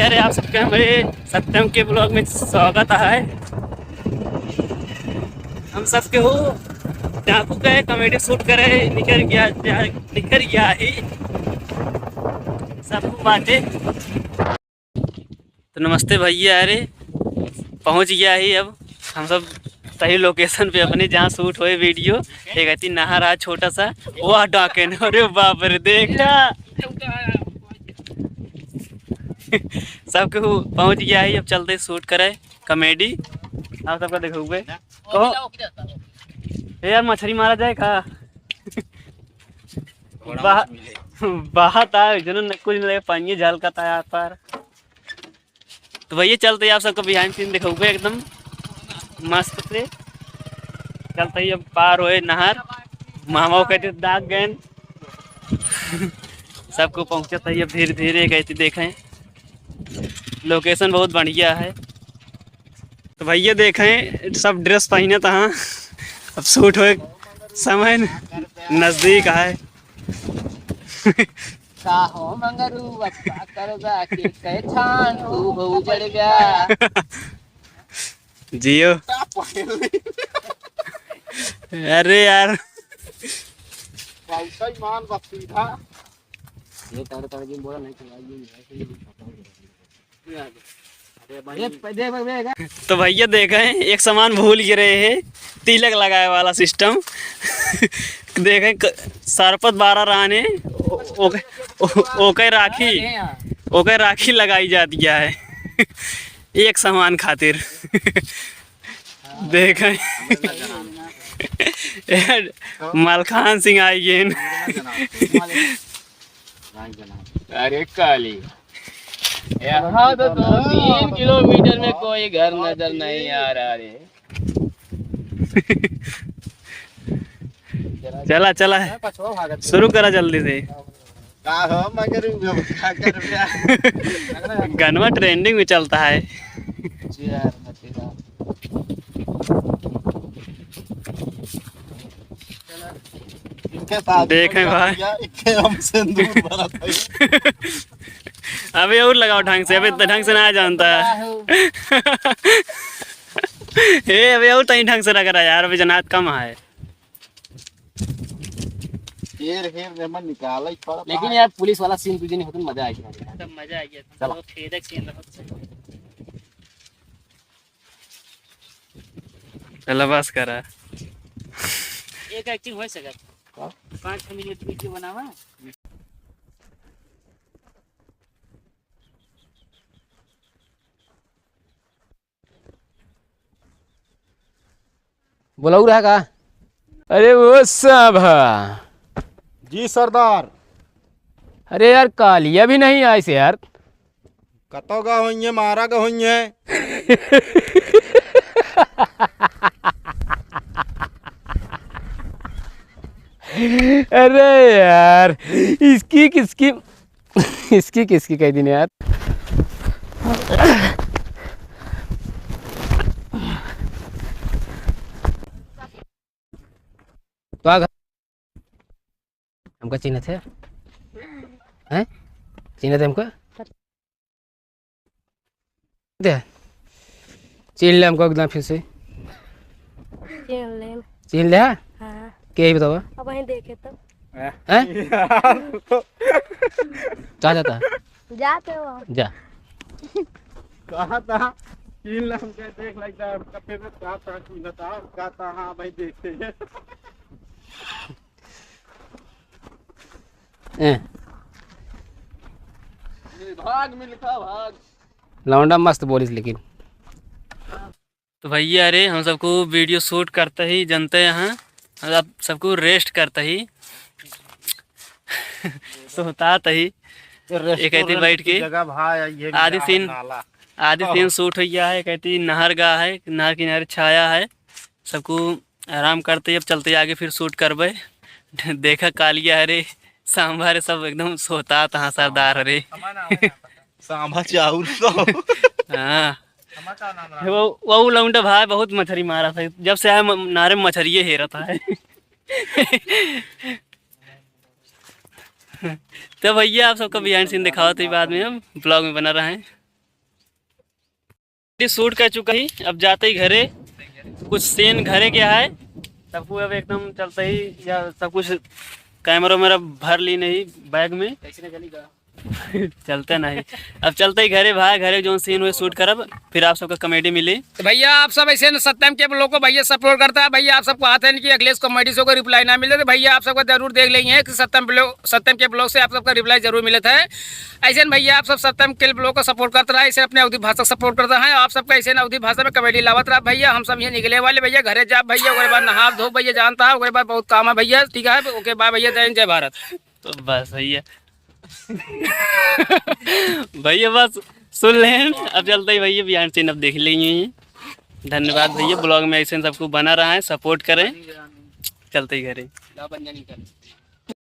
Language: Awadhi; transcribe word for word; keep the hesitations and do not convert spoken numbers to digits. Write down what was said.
अरे, आप सबके हमरे सत्यम के vlog में स्वागत है। हम सबके हो चाकू के comedy shoot करे, निकर गया, निकर गया ही सब बातें। तो नमस्ते भैया, अरे पहुँच गया ही। अब हम सब सही location पे अपने, जहाँ shoot होए video। एक अति नहर है छोटा सा, वह डाके न, अरे बाप रे, देखा। सबके हु-, पहुँच गया ही। अब चलते shoot करे comedy। आप सबका देखो हुए। कहो, ए यार, मछरी मारा जाए का? बहा-, बहात आए, जनो न कुछ नहीं लगे, पानी झलकता है यार पार। तो भैया चलते ही आप सबको behind scene दिखाऊंगा एकदम मस्त से। चलते ही अब पार होए नहर, मामा कहते दाग गए। सबको पहुँचत ही अब धीरे धीरे, कहते देखें location बहुत बढ़िया है। तो भैया देखें सब dress पहने तहाँ, अब shoot होए समय नजदीक है। का हो मंगरू, अब का करबा, के कहे छान, तू हो उजड़ गया। जियो। अरे यार। भाई मान बा सीधा। ये तारे तारे दिन बोला नहीं था, ये नहीं है, ये नहीं था। तो भैया देखें, एक सामान भूल गए रहे हैं, तिलक लगाए वाला system। देखें, क-, सरपत बारह रहने, ओ-, ओके, ओ-, ओके राखी, ओके राखी लगाई जाती है एक सामान खातिर। देखें, मलखान सिंह आई गेन। अरे काली, यहाँ तो दो तीन किलोमीटर में कोई घर नजर नहीं आ रहा रे। चला, चला, शुरू करा जल्दी से। का हो मगर, का कर रहा? गनवा trending में चलता है। जी यार, मत इनके साथ देखें भाई। इनके हम सिंदूर भरत है। अबे और लगाओ ढंग से, अबे तो ढंग से ना जानता है। ए, अबे और तनी ढंग से लग रहा है यार, अबे जनात कम है। हेर हेर रे मन निकाले पड़ता लेकिन है। यार पुलिस वाला scene तुझे नहीं होता, मजा आ गया। तब मजा आ गया। चला। तो फेरक scene रहा। चला बस करा। एक acting हो सकत। का? पाँच छह मिनट video बनावा। बोलाऊ रहा का? अरे वो साहब। जी सरदार। अरे यार, कालिया भी नहीं आइस यार। कतो गा होइए, मारा गा होइए। अरे यार, इसकी किसकी, इसकी किसकी कह दी यार। तो आ घर। हमका चिन्हत है? हैं? चिन्हत है हमका? दे। चिन्ह ले हमका एकदम फिर से। चिन्ह ले। चिन्ह ले, हाँ? हाँ। के ही बतावा? अब वहीं देखे तो। हैं? कहाँ जाता है? जाते हो आप। जा। कहा था? चिन्ह ले हमका देख लगता है, कब पे कहा था, चिन्ह था, कहा था, हाँ भाई देखते हैं। ए। भाग मिल्खा, भाग। लौंडा मस्त बोलिस लेकिन। तो भैया, अरे, हम सबको video shoot करते ही जनते हैं, हम आप सबको rest करते ही, सोतात ही, एक ऐती restaurant बैठ की के जगह भाई, ये आधी मेरा scene, नाला। आधी ओह। Scene shoot हो गया है, एक ऐती नहर गा है, नहर किनारे छाया है, सबको आराम करते ही अब चलते आगे फिर shoot करबे। देखा कालिया, अरे सांभा रे, सब एकदम सोतात हाँ सरदार रे। सांभा चाउर तो। हाँ। वो, वो लौंडा भाई बहुत मछरी मारा था, जब से आया म-, नारे मछरिये हेरा था है। तो भैया आप सबका behind scene दिखाओ तो बाद में हम vlog में बना रहे हैं। शूट कर चुका ही, अब जाते ही घरे, कुछ सीन घरे के है, सबको अब एकदम चलते ही या सब कुछ कैमरा वैमरा भर ली नहीं बैग में। चलते नहीं, अब चलते ही घरे भाई, घरे जौन सीन हुए शूट करब, फिर आप सबका कॉमेडी मिली। तो भैया आप सब ऐसे न सत्यम के ब्लॉग को भैया सपोर्ट करता है। भैया आप सबको हाथ है कि अखिलेश कॉमेडी शो को रिप्लाई ना मिले, तो भैया आप सबका जरूर देख लेंगे कि सत्यम ब्लॉग, सत्यम के ब्लॉग से आप सबका रिप्लाई जरूर मिलत है। ऐसे न भैया आप सब सत्यम के ब्लॉग को सपोर्ट करता रहा, ऐसे अपने अवधी भाषा सपोर्ट करता है। आप सबका ऐसे न अवधी भाषा में कॉमेडी लावत रहा भैया। हम सब ये निकले वाले भैया, घरे जा भैया, ओकरे बाद नहा धो भैया, जानता है ओकरे बाद बहुत काम है भैया। ठीक है, ओके बाय भैया, जय हिंद, जय भारत। तो बस भैया, भैया बस सुन लें, अब चलते ही भैया बिहान सीन अब देख लेंगे। धन्यवाद भैया, ब्लॉग में ऐसे सबको बना रहा है, सपोर्ट करें। चलते ही घरे।